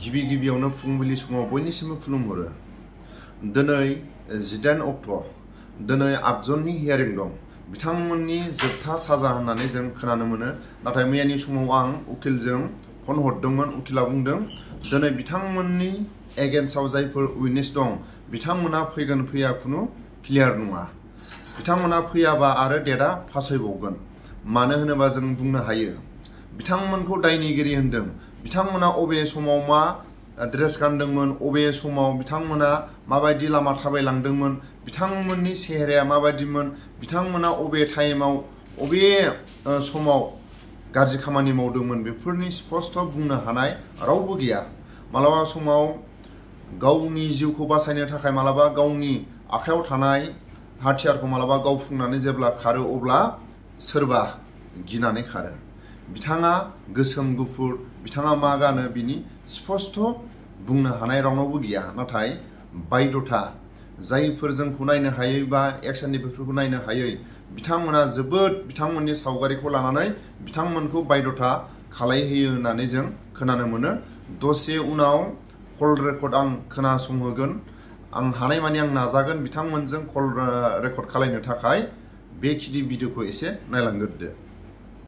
गिबियावनो फुंबिलि समाव बयनिसिमबो खुलुमहरो। दिनै 18 अक्ट', दिनै 8 जननि हियारिं दं। बिथांमोननि जोबथा साजा होननानै जों खोनानो मोनो। नाथाय मैयानि समाव आं उकिलजों फन हरदोंमोन। उकिला बुंदों दिनै बिथांमोननि एगेन्स्टआव जायफोर उइटनेस दं बिथांमोना फैगोन फैया खुनु क्लियार नङा। बिथांमोना फैयाबा आरो डेटआ फासयबावगोन। मानो होनोबा जों बुंनो हायो बिथांमोनखौ दायनिगिरि होनदों। बिथांमोना अबे समाव मा ड्रेस गानदोंमोन, अबे समाव बिथांमोना माबायदि लामा थाबायलांदोंमोन, बिथांमोननि सेहेराया माबायदिमोन, बिथांमोना अबे टाइमाव अबे समाव गाज्रि खामानि मावदोंमोन, बेफोरनि स्पष्ट बुंनो हानाय रावबो गैया। मालाबा समाव गावनि जिउखौ बासायनो थाखाय मालाबा गावनि आखायाव थानाय हाथियारखौ मालाबा गावफुंनानै जेब्ला खारो अब्ला सोरबा गिनानै खारो। बिथाङा गोसोम गुफुर, बिथाङा मा गानो बिनि स्पष्ट बुंनो हानाय रावनावबो गैया। नाथाय बायद'था जायफोर जोंखौ नायनो हायै बा एक्सननि बेफोरखौ नायनो हायै बिथांमोना जोबोद बिथांमोननि सावगारिखौ लानानै बिथांमोनखौ बायद'था खालायहोयो होननानै जों खोनानो मोनो। दसे उनाव कल रेकर्ड आं खोनासंहोगोन। आं हानायमानि आं नाजागोन बिथांमोनजों कल रेकर्ड खालायनो थाखाय। बेखिनि भिडिअखौ एसे नायलांग्रोदो।